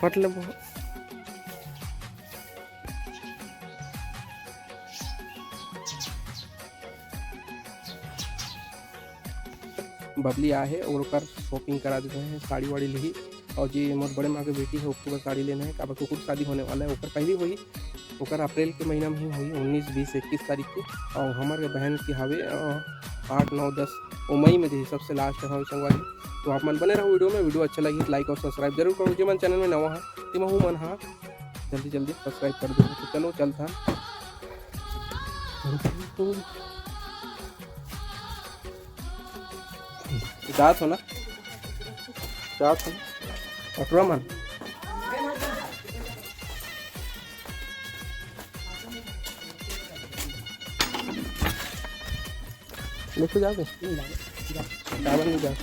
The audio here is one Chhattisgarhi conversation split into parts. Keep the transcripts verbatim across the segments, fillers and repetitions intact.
मतलब बबली आए हे और ओकर shopping करा देते हैं, साड़ी वाड़ी लिही। और जी मोर बड़े माँ के बेटी है, ओकर बर साड़ी लेना है, काबर ओकर शादी होने वाला है, ओकर पहली होही, ओकर अप्रैल के महीना में ही होही, उन्नीस, बीस, इक्कीस तारीख के। और हमर के बहन की हवे, अ, आठ, नौ, दस, वो मई में देही, सबसे last हवे संगवारी। तो आप मन बने रहो video में, video अच्छा लगी तो like और subscribe जरूर करो। जे मन channel में नवा है, ते महू मन हा जल्दी जल्दी subscribe कर दो। तो चलो चलता। जात हो ना, जात हो ना। अटरा मन। देखो जाओगे? काबर नहीं जाओ?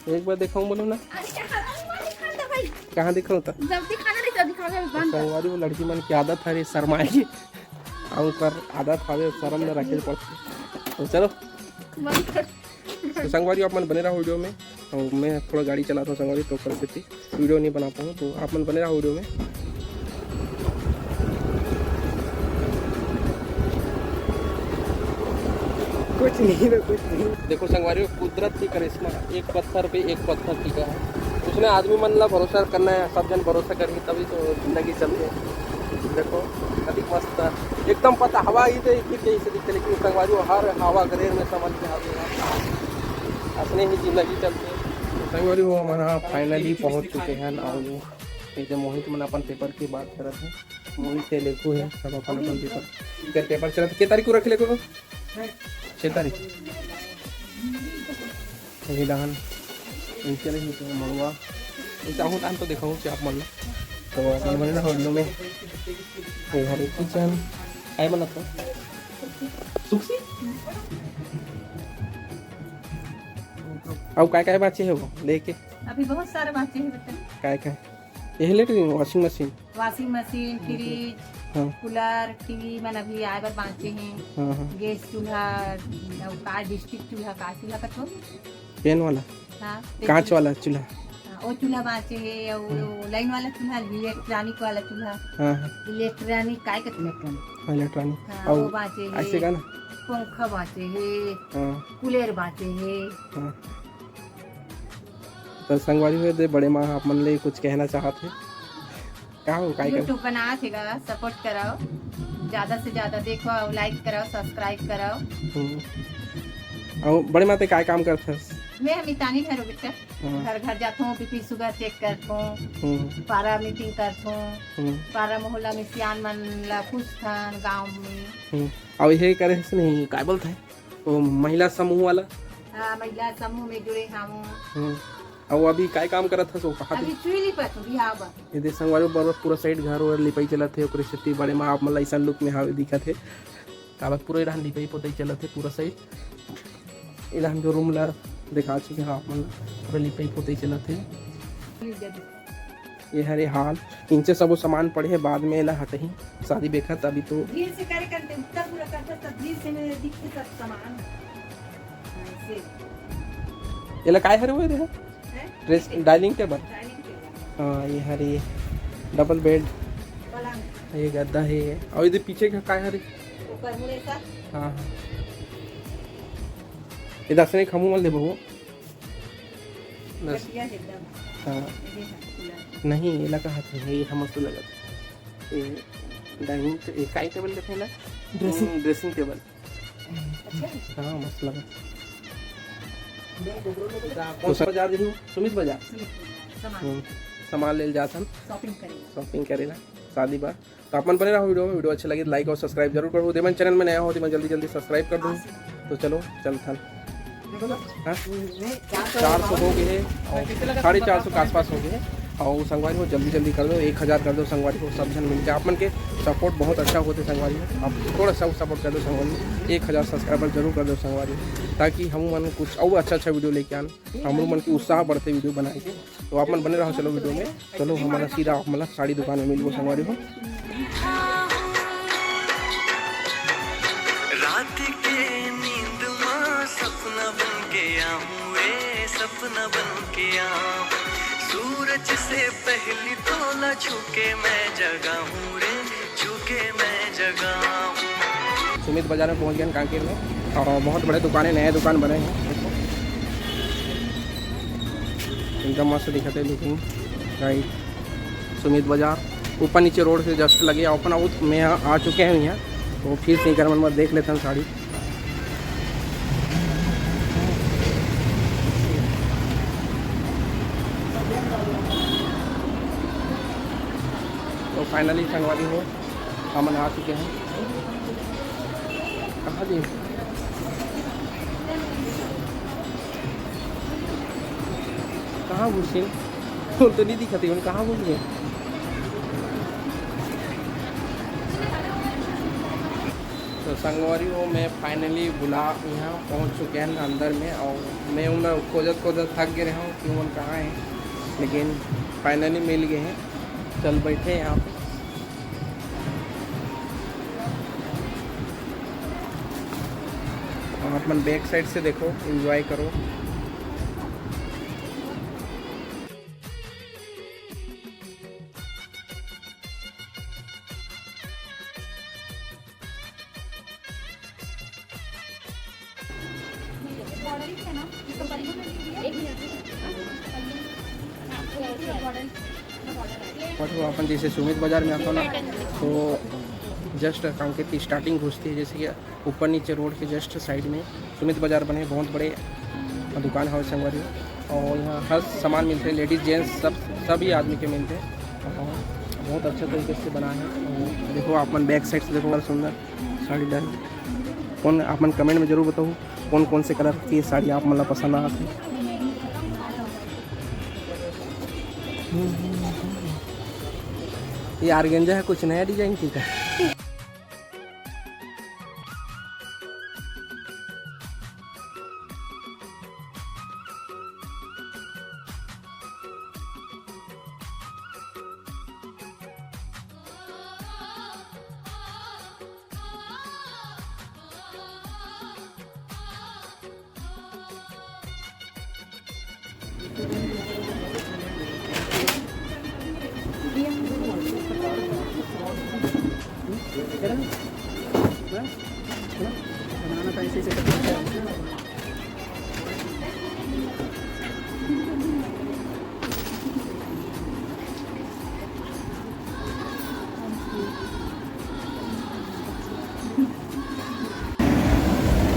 एक बार देखाऊं बोलो ना। अरे, कहाँ दिखाता भाई? कहाँ दिखाऊं था? जब दिखाना नहीं, जब दिखाना है, बंद कर। संगवारी वो लड़की मन की आदत हरे शर्माए के। अउ ओकर आदत हवे, शर्म न रखे पड़थे। तो चलो। बंद कर। तो संगवारी, आप मन बने रहो video में। और मैं थोड़ा गाड़ी चलाता हूँ संगवारी, तो ओकर सेती video नहीं बना पाऊँ, तो आप मन बने रहो video में। कुछ नहीं रे, कुछ नहीं। देखो संगवारी, कुदरत की करिश्मा, एक पत्थर पे एक पत्थर टिका है। उसने आदमी मन ला भरोसा करना है, सब जन भरोसा करही तभी तो जिंदगी चलथे। देखो, कति मस्त, एकदम पता हवा ही तो फिर जैसे दिखते, लेकिन संगवारी वो हर हवा गरेर में समझ में आ गया। असने ही जिंदगी चलथे। संगवारी वो हमारा finally पहुंच चुके हैं और ये जो मोहित मन अपन paper की बात करत हैं, मोहित से लेकू है, सब अपन अपन paper, इधर paper चलत। के तारीख को रख लेकू? छः तारीख। ये धान इनके लिए तो मड़ुआ, ये चाहूँ धान तो दिखाऊँ कि आप मन ला। तो अपन बने रहो video में। ये हरे kitchen आए बना तो सुखसी। अब काय काय बाचे है वो लेके? अभी बहुत सारे बाचे हैं बेटा। काय काय? ये late washing machine। Washing machine, fridge, हाँ। Cooler, TV मन अभी आए बर बांचे हैं। हाँ, हाँ। Gas चूल्हा, अउ का district चूल्हा, का चूल्हा कथो? Pan वाला? हाँ, कांच वाला चूल्हा। हाँ, वो चूल्हा बांचे है, अउ हाँ। वो line वाला चूल्हा, electronic वाला चूल्हा। हाँ, हाँ। Electronic, काय कथो? Electronic। हाँ, electronic। हाँ, अउ वो बांचे है। ऐसे का ना? पंखा बांचे है। हाँ। Cooler बांचे है। हाँ। तो संगवारी हो, दे बड़े माँ आप मन ले कुछ कहना चाहत हे? का हो, काय कर? YouTube बनात हे गा, support कराओ, ज्यादा से ज्यादा देखो, like कराओ, subscribe कराओ। हम्म। अउ बड़े माँ ते काय काम करथस? मैं हम मितानी घर हो बेटा, हाँ। घर घर जाथों, BP sugar check करथों, हम्म। पारा meeting करथों, हम्म। पारा मोहल्ला में सियान मन ला पूछथन गांव में। हम्म। अउ ये करे हस नहीं, काय बोलत हे? वो महिला समूह वाला? हाँ, महिला समूह में जुड़े हवं। हम्म। अउ अभी काय काम करत हस, वो कहा अभी थी? चुई लिपत हूँ, बिहाव बर। ये दे संगवारी, बरोबर पूरा side घर वर लिपाई चलत हे, ओकरे सेती बड़े माँ आप मन ला अइसन look में हावे दिखत हे। काबर पूरा इधर लिपाई पोताई चलत हे, पूरा side। इधर हम जो room ला दिखा चुके हैं आप मन, पूरा लिपाई पोताई चलत हे। ये हरे hall, नीचे सब वो सामान पड़े हे, बाद में एला हटही, शादी बेखत अभी तो। धीरे से करे करते, उत्तर पूरा करते, तब धीरे से में दिखते सब सामान। हाँ, ऐसे। एला काय हरे वो रे? हैं? Dress, dining table? Dining table। हाँ, ये हरे double bed। पलंग। ये गद्दा हे, अउ ये पीछे का काय हरे? ऊपर मुड़े सा। हाँ, हाँ। ये दस ने खमू मल दे बहू। बस। बढ़िया हे एकदम। हाँ। ये देखा, खुला। नहीं, ये लगा हाथ में, ये हम मस्त लगा। ये dining, ये काय table देखे ना? Dressing। हम्म, dressing table। अच्छा। हाँ, मस्त लगा। कौन सा बाजार जही? सुमित बाजार। सुमित बाजार, सामान। हम्म, सामान ले जात हन। Shopping करेला। Shopping करेला, शादी बा। तो आप मन बने रहो video में, video अच्छा लगे तो like और subscribe जरूर करो। दे मन channel में नया हो, दे मन जल्दी जल्दी subscribe कर दो। तो चलो, चलथन। हाँ? चार सौ हो गए हैं और साढ़े चार सौ के आसपास हो गए हैं। और संगवारी हो, जल्दी जल्दी कर दो, एक हज़ार कर दो संगवारी हो, सब जन मिलके। आप मन के support बहुत अच्छा होते संगवारी हो, आप थोड़ा सा support कर दो संगवारी हो, एक हज़ार subscriber जरूर कर दो संगवारी हो, ताकि हम मन कुछ और अच्छा अच्छा video लेके आन, हम मन की उत्साह बढ़ते video बनाए के। तो आप मन बने रहो, चलो video में। चलो, हमारा सीधा आप मन ला साड़ी दुकान में मिलबो संगवारी हो। रात के नींद मा सपना बन के आऊं, ए सपना बन के आऊं। सूरज से पहली तोला छुके मैं जगाऊं रे, छुके मैं जगाऊं। सुमित बाजार में पहुंच गए हैं कांकेर में, और बहुत बड़े दुकान है, नए दुकान बने हैं, एकदम मस्त दिखते हैं। लेकिन राइट, सुमित बाजार ऊपर नीचे रोड से जस्ट लगे, अपन आउट में आ चुके हैं यहाँ। तो फिर से एक बार देख लेते हैं साड़ी। तो फाइनली संगवारी हो, हमन आ चुके हैं। कहाँ जी, कहाँ घुसे? तो नहीं दिखती, कहाँ घुस गए? तो संगवारी हो, मैं फाइनली बुला यहाँ पहुँच चुके हैं अंदर में, और मैं उन्हें खोजत खोजत थक गए हूँ कि उमन कहाँ हैं, लेकिन फाइनली मिल गए हैं। चल बैठे हैं यहाँ पे, और अपन बैक साइड से देखो, एंजॉय करो। और वो अपन जैसे सुमित बाजार में आता ना, तो जस्ट कांकेर की स्टार्टिंग घुसती है, जैसे कि ऊपर नीचे रोड के जस्ट साइड में सुमित बाजार बने, बहुत बड़े दुकान है संगवारी। और यहाँ हर सामान मिलते हैं, लेडीज जेंट्स सब, सभी आदमी के मिलते हैं। और बहुत अच्छे तरीके से बना है। और देखो, आप मन बैक साइड से देखो, बहुत सुंदर साड़ी डाल। कौन, आप मन कमेंट में जरूर बताओ, कौन कौन से कलर की साड़ी आप मन ला पसंद आते हैं। ये ऑर्गेंजा है, कुछ नया डिजाइन की का?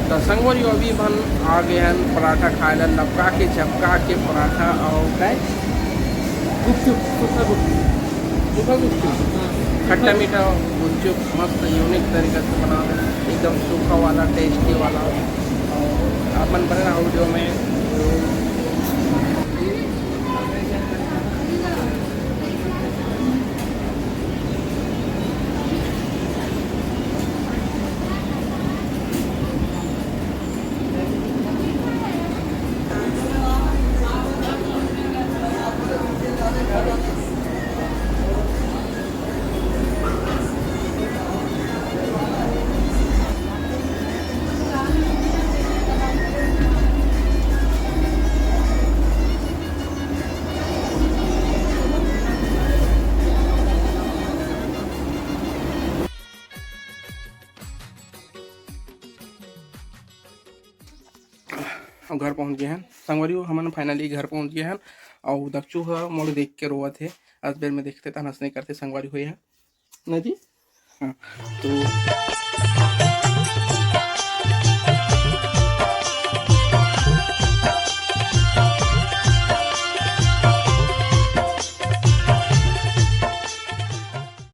तो संगवारी, अभी हमन आ गए हैं पराठा खाए ला, लपका के झपका के पराठा और काय? गुपचुप, सूखा गुपचुप। सूखा गुपचुप, खट्टा मीठा गुपचुप, मस्त यूनिक तरीका से बना, एकदम सूखा वाला, टेस्टी वाला। और अपन बने रहा वीडियो में। और घर पहुँच गए हैं संगवारी हो, हमन finally घर पहुँच गए हैं। और दक्षू ह मोर देख के रोवत हे, अस बेर में देखते तहन हंसने करते संगवारी हो, ये है ना जी। हाँ, तो